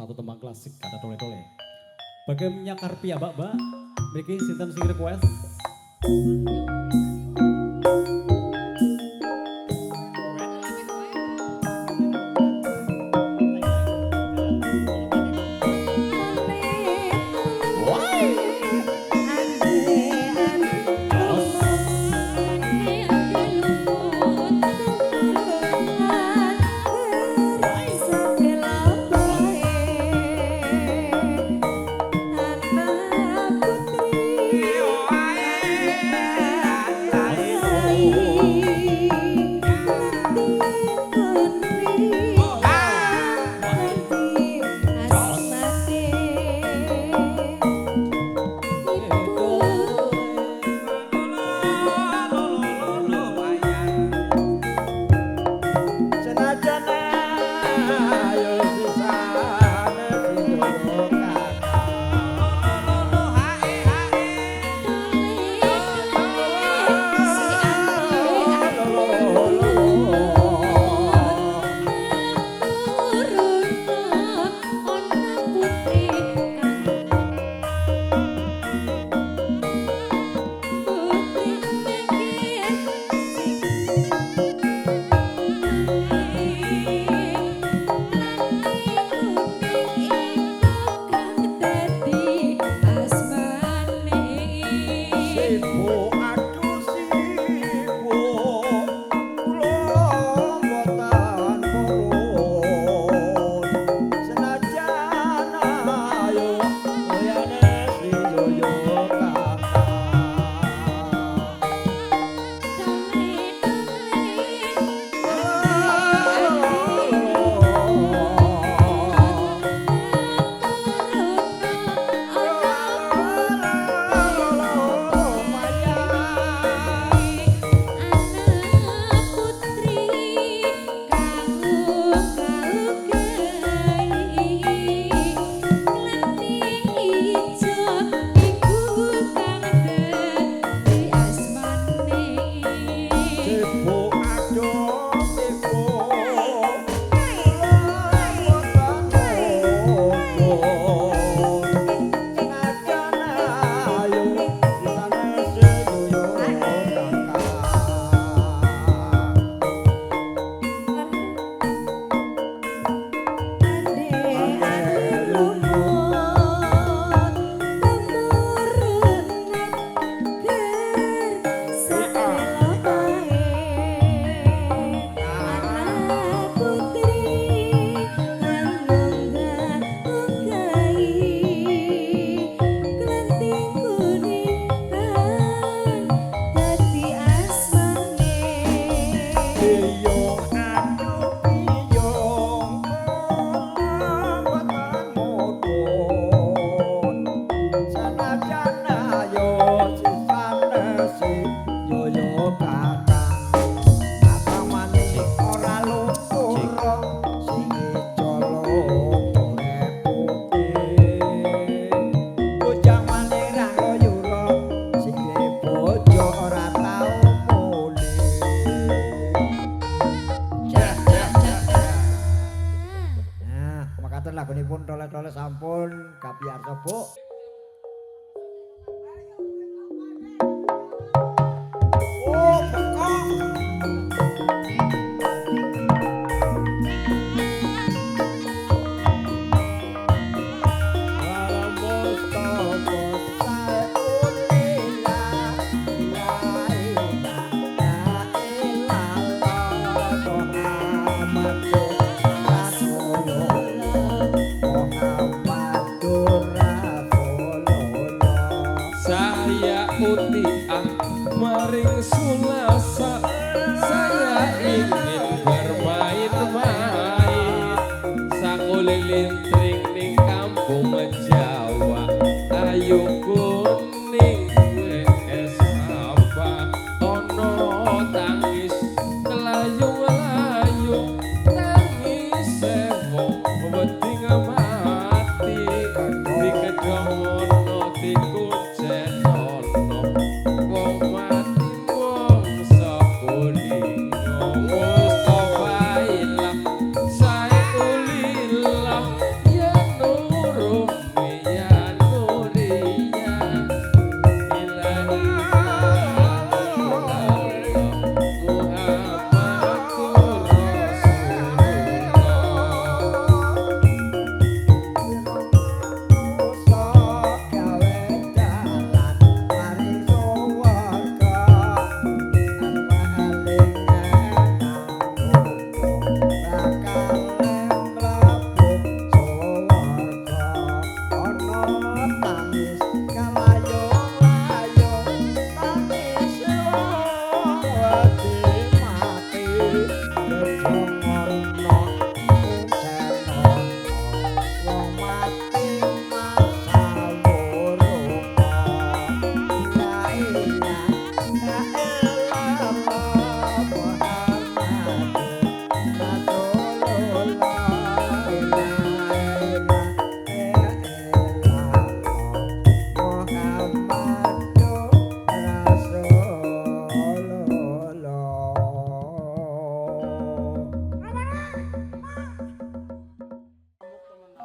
Satu tembang klasik ada tole-tole. Bagaimana karpi ya Mbak? Mriki sinten sing request? Lagunipun tole-tole sampun kapiyarsa Bu. Oh, pekok. Maring Sulasa saya ingin bermain-main, sakuling lintring ning kampung Jawa, ayu kuning wes apa ono tangis layung-layung tangis wong wedi mati dikedono dikucenono wong mati wong sekuning Mustafa ilah saya ulillah yen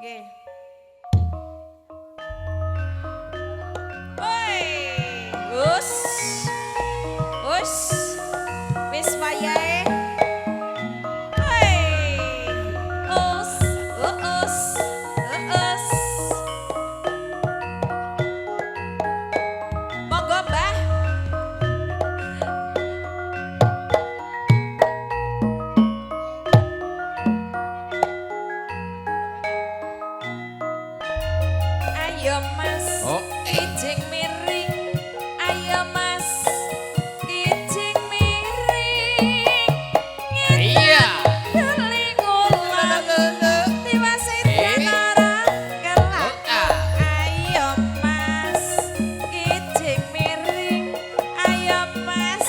Nggih. Woi, us. Us. Wis wayahe. Woi. Us, us, us. Monggo, Mbah. Ayo Mas, Oh. kijing miring. Ayo Mas, kijing miring. Iya. Kelingulan tiwas edan ora kelakon. Ayo Mas, kijing miring. Ayo Mas,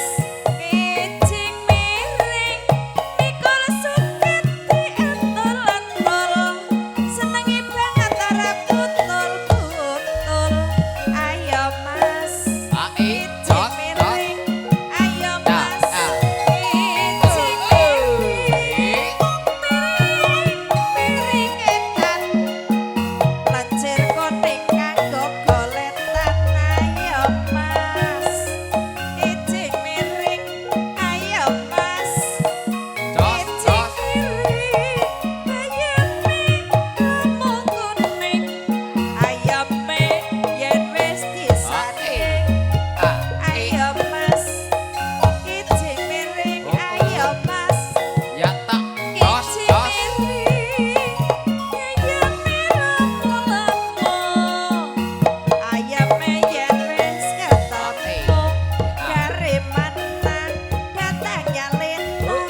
kijing miring. Mikul suket dientul-entul. Senenge banget ora putul-putul. Ayo Mas, kijing miring. Ayo Mas, kijing miring. Miring, miring edan. Lancir kuning kanggo goletan. Ayo Mas, kijing miring. Ayo Mas, kijing miring. Bayame lemu kuning. Ayame yen wis disanding. Ayo Mas, kijing miring. Ayo Mas, Ya tak tos kijing tos. miring. Ayame lemu-lemu. Ayame yen wis ketemu. Dari mana datangnya lintah?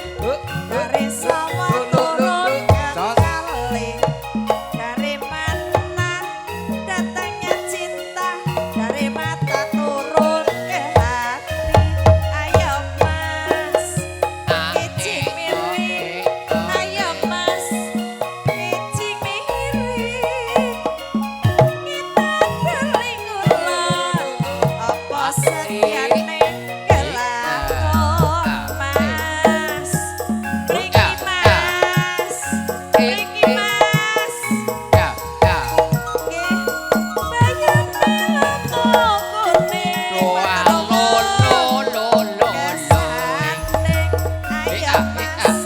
Dari sawah turun ke kali. Dari mana datangnya cinta? Dari mata turun ke hati. Ayo Mas, kijing miring. Ayo Mas, kijing miring. Kita kelingulan. Apa setiane kelakon Mas? Mriki Mas, mriki Mas. Ya, ya. Nggih, bayame lemu kuning. Doa lo lo lo lo lo. Kesanding. Ayo Mas,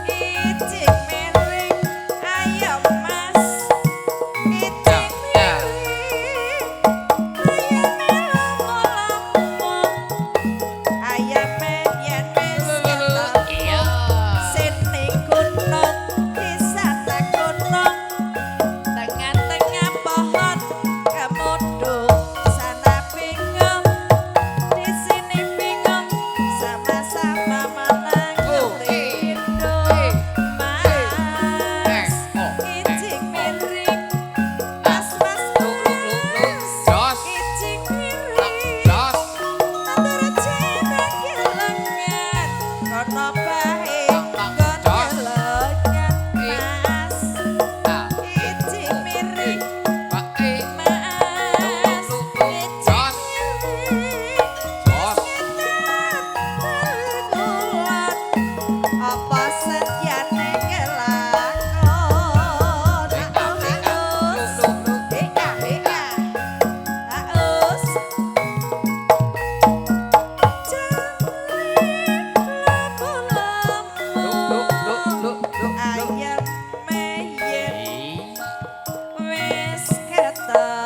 kijing miring. Ayo Mas, kijing miring. Ayame lemu-lemu. Ayame yen wis ketemu. Iya. Sini gunung, di sana gunung, tengah-tengah pohon kemudu, sana bingung, di sini bingung, sama-sama menang rindu. Mas, kijing miring, mas mas mas, Jos. kijing miring. Jos. Antara cinta kelengan, kono bae kon kelengan, Mas, kijing miring, Mas, kijing miring, Jos. kelingulan. Apa setyane kelakon? Aus, hea hea, aus. Lemu-lemu. Ayame yen wis ketemu.